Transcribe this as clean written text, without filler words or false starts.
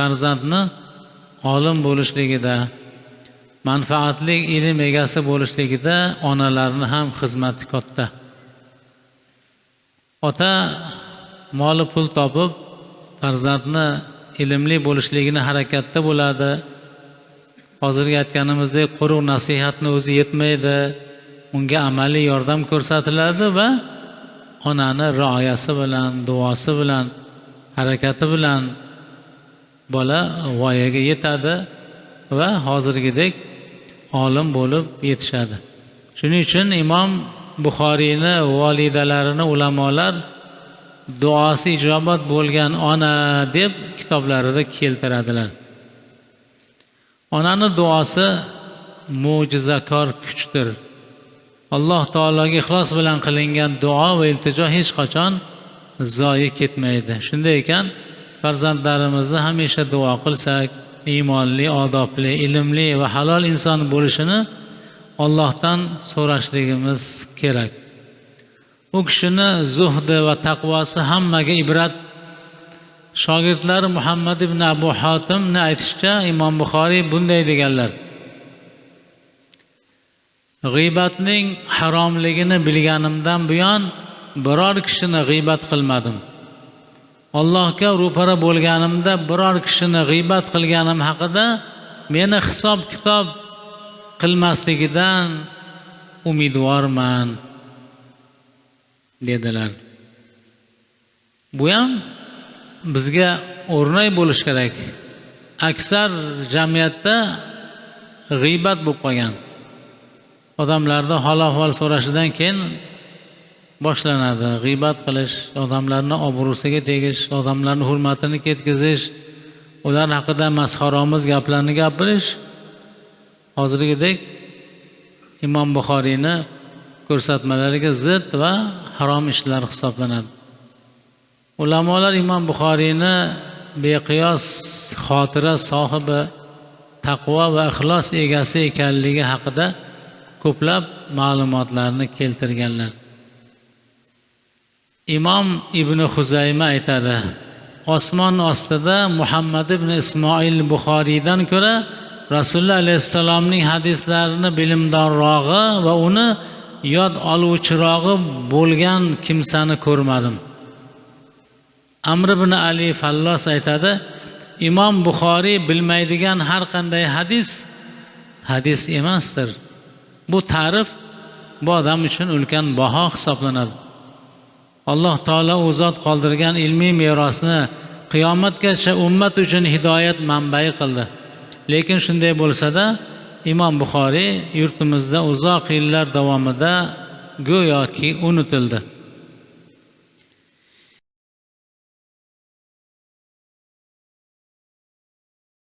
Farzandni olim bo'lishligida, manfaatli ilm egasi bo'lishligida onalarni ham xizmati katta. Ota moli pul topib, farzandni ilmli bo'lishligini harakatda bo'ladi. Hozirgi aytganimizdek, quruq nasihatni o'zi yetmaydi, unga amaliy yordam ko'rsatiladi va onani rioyasi bilan, duosi bilan, harakati bilan bola voyaga yetadi va hozirgidek olim bo'lib yetishadi. Shuning uchun Imom Buxoriyni volidalarini ulamolar duosi ijobat bo'lgan ona deb kitoblarida keltiradilar. Onani duosi mo'jizakor kuchdir. Alloh taologa ixlos bilan qilingan duo va iltijo hech qachon zoyi ketmaydi. Shunday ekan, farzandlarimizni hamisha duo qilsak, iymonli, odobli, ilmli va halol inson bo'lishini Allohdan so'rashligimiz kerak. U kishini zuhdi va taqvosi hammaga ibrat. Shogirdlari Muhammad ibn Abu Hotimni aytishicha, Imom Buxoriy bunday deganlar: G'iybatning haromligini bilganimdan buyon biror kishini g'iybat qilmadim. Allohga ro'para bo'lganimda biror kishini g'iybat qilganim haqida meni hisob kitob qilmasligidan umidvorman, dedilar. Bu ham bizga o'rnak bo'lish kerak. Aksar jamiyatda g'iybat bo'lib qolgan. Odamlarda hol ahvol so'rashidan keyin boshlanadi g'iybat qilish, odamlarni obro'siga tegish, odamlarni hurmatini ketkizish, ular haqida masxaromuz gaplarni gapirish. Hozirgidek Imom Buxoriyni ko'rsatmalariga zid va harom ishlar hisoblanadi. Ulamolar Imom Buxoriyni beqiyos xotira sohibi, taqvo va ixlos egasi ekanligi haqida ko'plab ma'lumotlarni keltirganlar. Imom Ibn Huzayma aytadi: osmon ostida Muhammad ibn Ismoil Buxoriydan ko'ra Rasululloh alayhissalomning hadislarini bilimdonrog'i va uni yod oluvchirog'i bo'lgan kimsani ko'rmadim. Amr ibn Ali Fallos aytadi: Imom Buxoriy bilmaydigan har qanday hadis hadis emasdir. Bu ta'rif bu odam uchun ulkan baho hisoblanadi. Alloh taolo u zot qoldirgan ilmiy merosni qiyomatgacha ummat uchun hidoyat manbai qildi. Lekin shunday bo'lsa-da, Imom Buxoriy yurtimizda uzoq yillar davomida go'yoki unutildi.